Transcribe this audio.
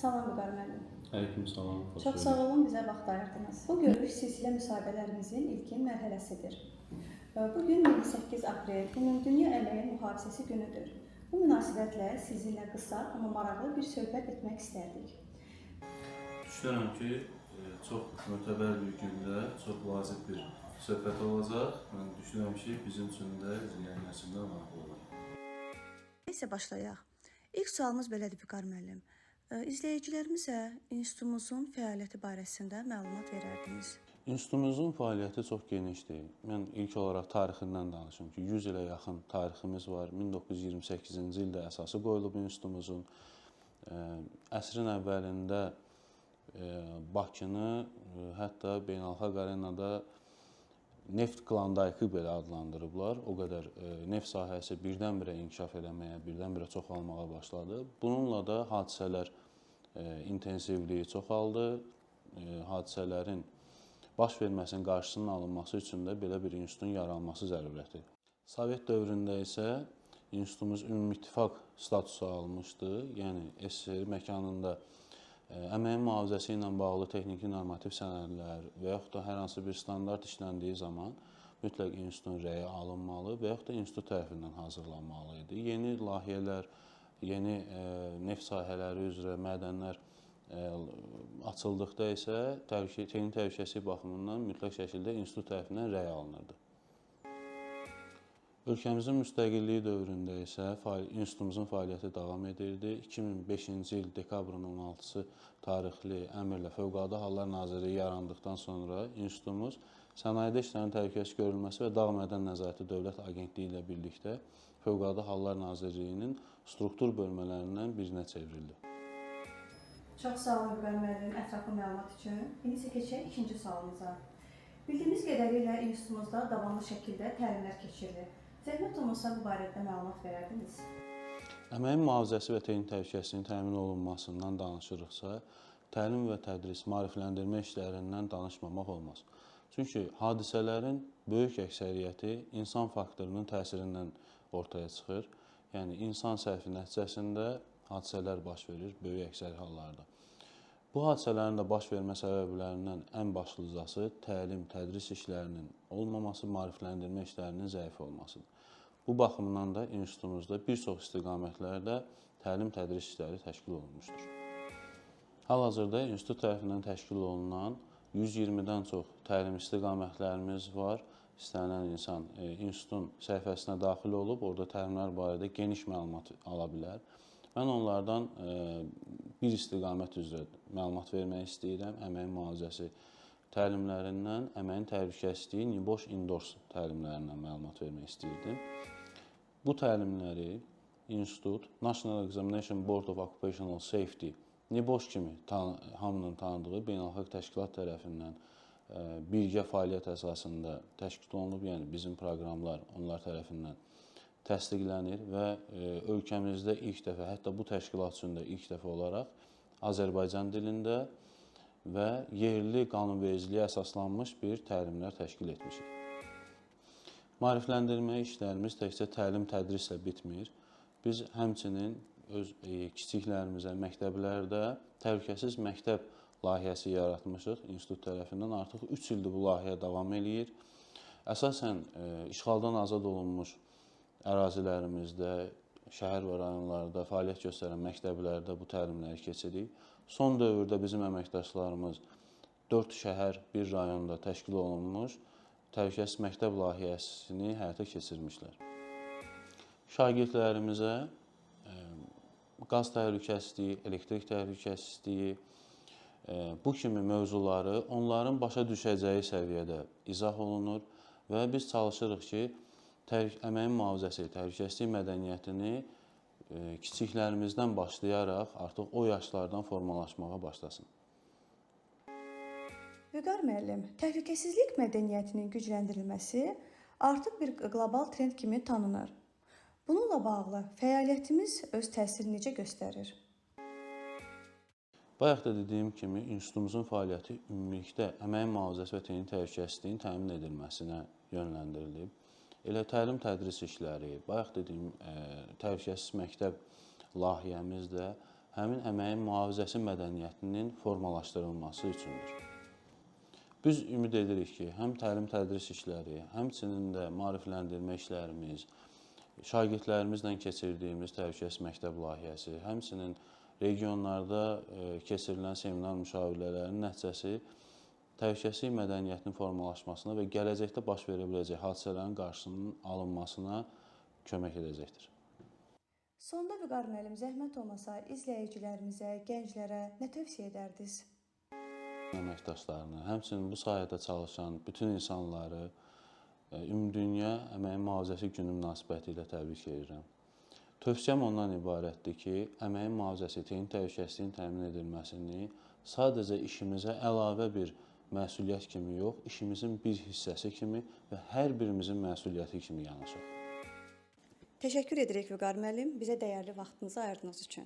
Salam Vüqar müəllim. Aleyküm salam. Çox sağ olun bizə vaxt ayırdınız. Bu görüş silsilə müsahibələrimizin ilkin mərhələsidir. Bu gün 28 aprel Ümumdünya Əməyin Mühafizəsi günüdür. Bu münasibətlə sizinlə qısa, amma maraqlı bir söhbət etmək istərdik. Düşünürəm ki, çox mötəbər bir gündə çox vacib bir söhbət olacaq. Mən düşünürəm ki, bizim üçün də, izləyənlər üçün də maraqlı olar. Neysə başlayaq. İlk sualımız belədir Vüqar müəllim. İzləyicilərimizə institutumuzun fəaliyyəti barəsində məlumat verərdiniz. İnstitutumuzun fəaliyyəti çox genişdir. Mən ilk olaraq tarixindən danışım ki, 100 ilə yaxın tariximiz var. 1928-ci ildə əsası qoyulub institutumuzun. Əsrin əvvəlində Bakını hətta beynəlxalq arenada neft Klondaykı belə adlandırıblar. O qədər neft sahəsi birdən-birə inkişaf eləməyə, birdən-birə çoxalmağa başladı. Bununla da hadisələr intensivliyi çoxaldı. Hadisələrin baş verməsinin qarşısının alınması üçün də belə bir institutun yaranması zərurəti. Sovet dövründə isə institutumuz ümumi ittifaq statusu almışdı. Yəni SSR məkanında əməyin mühafizəsi ilə bağlı texniki normativ sənədlər və yaxud da hər hansı bir standart işləndiyi zaman mütləq institutun rəyi alınmalı və yaxud da institut tərəfindən hazırlanmalı idi. Yeni layihələr, yeni neft sahələri üzrə mədənlər açıldıqda isə texniki təhlükəsizlik baxımından mütləq şəkildə institut tərəfindən rəy alınırdı. Ölkəmizin müstəqilliyi dövründə isə institutumuzun fəaliyyəti davam edirdi. 2005-ci il dekabrın 16-sı tarixli əmrlə Fövqəladə Hallar Nazirliyi yarandıqdan sonra institutumuz Sənayedə İşlərin Təhlükəsiz Görülməsi və Dağ Mədən Nəzarəti Dövlət Agentliyi ilə birlikdə Fövqəladə Hallar Nazirliyinin struktur bölmələrindən birinə çevrildi. Çox sağ olun Vüqar müəllim ətraflı məlumat üçün. İndi isə keçək ikinci sualımıza. Bildiyimiz qədərilə institutumuzda davamlı şəkildə təlimlər keçirilir. Zəhmət olmasa bu barədə məlumat verərdiniz? Əməyin mühafizəsi və texniki təhlükəsizliyin təmin olunmasından danışırıqsa, təlim və tədris, maarifləndirmə işlərindən danışmamaq olmaz. Çünki hadisələrin böyük əksəriyyəti insan faktorunun təsirindən ortaya çıxır. Yəni insan səhvi nəticəsində hadisələr baş verir böyük əksər hallarda. Bu hadisələrin də baş vermə səbəblərindən ən başlıcası təlim, tədris işlərinin olmaması, maarifləndirmə işlərinin zəif olmasıdır. Bu baxımdan da institutumuzda bir çox istiqamətlərdə təlim, tədris işləri təşkil olunmuşdur. Hal-hazırda institut tərəfindən təşkil olunan 120-dən çox təlim istiqamətlərimiz var. İstənilən insan institutun səhifəsinə daxil olub, orada təlimlər barədə geniş məlumat ala bilər. Mən onlardan bir istiqamət üzrə məlumat vermək istəyirəm. Əməyin mühafizəsi təlimlərindən, əməyin təhlükəsizliyi NBOŞ Indoors təlimlərindən məlumat vermək istəyirdim. Bu təlimləri institut National Examination Board of Occupational Safety, NBOŞ kimi hamının tanıdığı beynəlxalq təşkilat tərəfindən birgə fəaliyyət əsasında təşkil olunub. Yəni bizim proqramlar onlar tərəfindən təsdiqlənir və ölkəmizdə ilk dəfə, hətta bu təşkilat üçün də ilk dəfə olaraq Azərbaycan dilində və yerli qanunvericiliyə əsaslanmış bir təlimlər təşkil etmişik. Maarifləndirmə işlərimiz təkcə təlim-tədrislə bitmir. Biz həmçinin öz kiçiklərimizə məktəblərdə təhlükəsiz məktəb layihəsi yaratmışıq institut tərəfindən. Artıq 3 ildir bu layihə davam eləyir. Əsasən işğaldan azad olunmuş ərazilərimizdə, şəhər və rayonlarda fəaliyyət göstərən məktəblərdə bu təlimləri keçirik. Son dövrdə bizim əməkdaşlarımız 4 şəhər, 1 rayonda təşkil olunmuş təhlükəsiz məktəb layihəsini həyata keçirmişlər. Şagirdlərimizə qaz təhlükəsizliyi, elektrik təhlükəsizliyi, bu kimi mövzuları onların başa düşəcəyi səviyyədə izah olunur və biz çalışırıq ki, əməyin mühafizəsi, təhlükəsizlik mədəniyyətini kiçiklərimizdən başlayaraq artıq o yaşlardan formalaşmağa başlasın. Vüqar müəllim, təhlükəsizlik mədəniyyətinin gücləndirilməsi artıq bir qlobal trend kimi tanınır. Bununla bağlı fəaliyyətimiz öz təsirini necə göstərir? Bayaq da dediyim kimi, institutumuzun fəaliyyəti ümumilikdə əməyin mühafizəsi və texniki təhlükəsizliyin təmin edilməsinə yönləndirilib. Elə təlim-tədris işləri, bayaq dediyim təhlükəsiz məktəb layihəmiz də həmin əməyin mühafizəsi mədəniyyətinin formalaşdırılması üçündür. Biz ümid edirik ki, həm təlim-tədris işləri, həmçinin də maarifləndirmə işlərimiz, şagirdlərimizlə keçirdiyimiz təhlükəsiz məktəb layihəsi, həmçinin regionlarda keçirilən seminar müşavirələrinin nəticəsi təhlükəsizlik mədəniyyətinin formalaşmasına və gələcəkdə baş verə biləcək hadisələrin qarşısının alınmasına kömək edəcəkdir. Sonda Vüqar müəllim, zəhmət olmasa izləyicilərimizə, gənclərə nə tövsiyə edərdiniz? Əməkdaşlarını, həmçinin bu sahədə çalışan bütün insanları Ümumdünya Əməyin Mühafizəsi Günü münasibəti ilə təbrik edirəm. Tövsiyəm ondan ibarətdir ki, əməyin mühafizəsi, texniki təhlükəsizliyin təmin edilməsini sadəcə işimizə əlavə bir məsuliyyət kimi yox, işimizin bir hissəsi kimi və hər birimizin məsuliyyəti kimi yanaşaq. Təşəkkür edirik Vüqar müəllim, bizə dəyərli vaxtınızı ayırdığınız üçün.